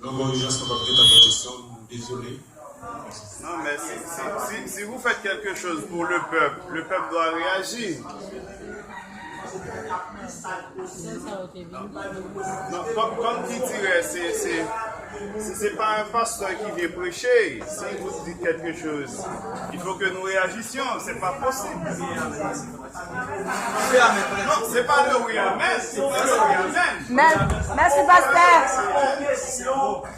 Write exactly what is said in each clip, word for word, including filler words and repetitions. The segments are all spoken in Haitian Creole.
Non, bon, ijans nou p ap gentan pran kesyon, m dezole. Non, mais si, si, si, si vous faites quelque chose pour le peuple, le peuple doit réagir. Non, comme, comme qui dirait, c'est, c'est, c'est, c'est pas un pasteur qui vient prêcher. Si vous dites quelque chose, il faut que nous réagissions. C'est pas possible. Non, c'est pas le oui, amen. C'est pas le oui, amen. Mè-, mèsi, pastè.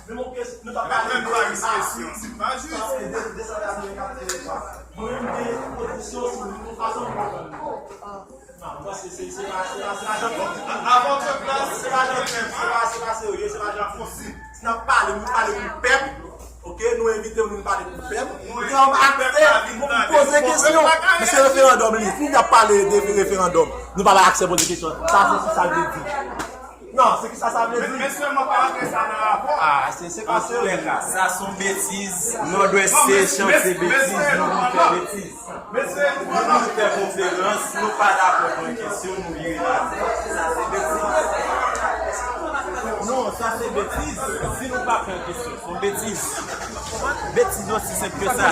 Mwen menm pa gen kesyon, se pa jis. Mwen menm gen pozisyon sou nou fason nou konprann. Non, mwen se, se, se pa, se pa, se pa jan. A, a votre place, se pa jan, se pa, se pa serye, se pa jan posib. Si n ap pale, nou pale pou pèp. Ok, nou envite moun pale pou pèp. Nou gen yon aksè pou, pou poze kesyon. Men se referandòm li. Si n ap pale de referandòm, nou pa bay aksè poze kesyon. Sa se, se sa l vle di. Non, se ki sa sa vle di? Men sèlman pa rantre sa nan rapò. Ah, se, se pa serye. Antouka, sa se yon betiz. Nòdwès se chan, se betiz. Nou, nou fè betiz. Nou, nou fè konferans, nou pa dakò pran kesyon, nou vire lari. Sa se betiz. Non, sa se betiz. Si nou pa pran kesyon, se yon betiz. Betiz osi senp ke sa.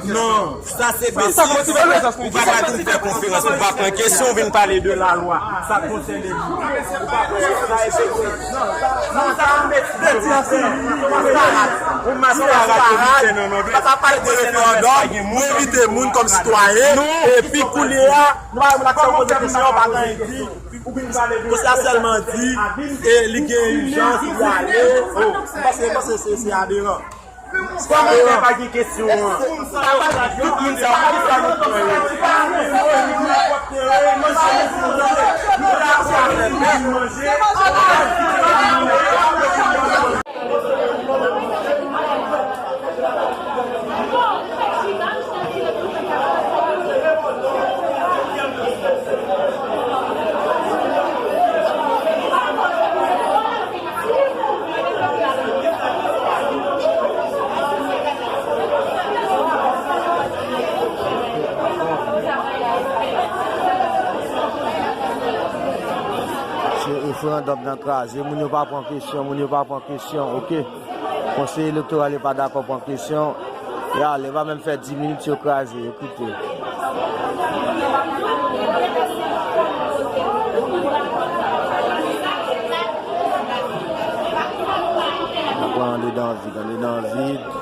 Non, sa se betiz. Ou pa ka vin fè konferans, ou pa pran kesyon, ou vin pale de lalwa. Sa konsène nou. Ou pa pran sa, e se non, sa, non, sa se betiz. Ou maskarad, ou maskarad, ou vin fè nan non. Sa pa pale de referandòm, nou envite moun kòm sitwayen, epi kounye a, nou pa, nou pa poze kesyon, pa gen. Konsèy a sèlman di, e, li gen ijans, li ale. Oh, m panse, m panse se, se aberan. Se aberan. Pa gen kesyon an. Tout moun sa yo, poukisa nou pran yo? Se referandòm nan kraze, moun yo pa pran kesyon, moun yo pa pran kesyon, oke. Konsèy elektoral yo pa dakò pran kesyon. Y ale, pa menm fè dis minit, yo kraze, yo kite. Nou pran andedan vid, andedan vid.